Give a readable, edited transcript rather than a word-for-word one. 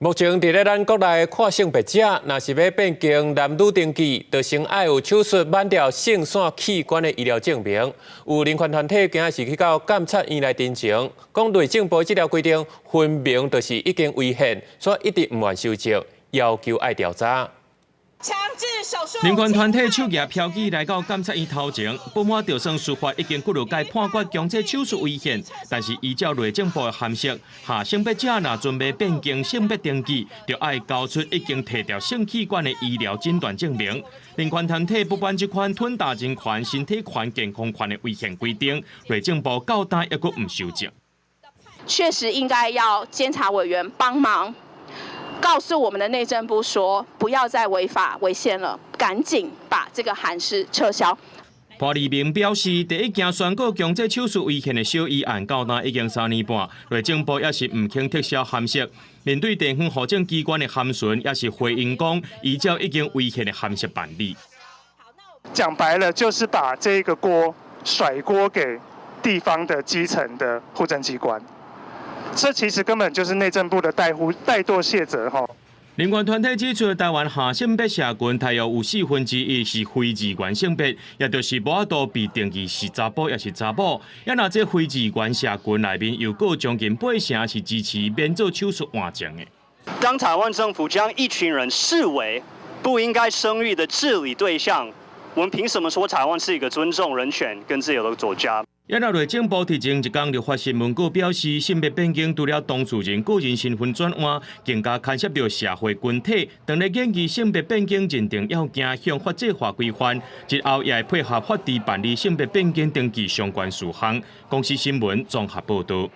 目前佇咧咱國內跨性別者，若是欲變更男女登記，就先愛有手術挽掉性腺器官的醫療證明。有人權團體今仔日是去到監察院來陳情，講內政部這條規定分明就是已經違憲，所以一直毋願修正，要求愛調查。強制手術。人權團體手舉標語來到監察院頭前，不滿就算司法已經幾落屆判決強制手術違憲，但是依照內政部的函釋，下性別者若準備變更性別登記，就愛交出已經提掉性器官的醫療診斷證明。人權團體不滿這款吞打人權、身體權、健康權的違憲規定，內政部到今猶閣毋修正。確實應該要監察委員幫忙，告訴我們的內政部說，不要再違法違憲了，趕緊把這個函釋撤銷。潘麗明表示，第一件宣告強制手術違憲的小醫案，到今已經3年半，內政部也是毋肯撤銷函釋。面對地方戶政機關的函詢，也是回應講，依照已經違憲的函釋辦理。講白了，就是把這個鍋甩鍋給地方的基層的戶政機關。這其實根本就是內政部的怠忽怠惰卸責吼。人權團體指出，台灣下性別社群大約有1/4是非二元性別，也就是無法度被定義是查埔抑是查某。也若這非二元社群內面又閣將近八成是支持免做手術換性的。當台灣政府將一群人視為不應該生育的治理對象，我們憑什麼說台灣是一個尊重人權跟自由的國家？也若內政部佇前一工立法新聞稿表示，性別變更除了當事人個人身份轉換，更加牽涉到社會群體。當咧研議性別變更認定要件向法制化規範，日後也會配合法治辦理性別變更登記相關事項。公視新聞綜合報導。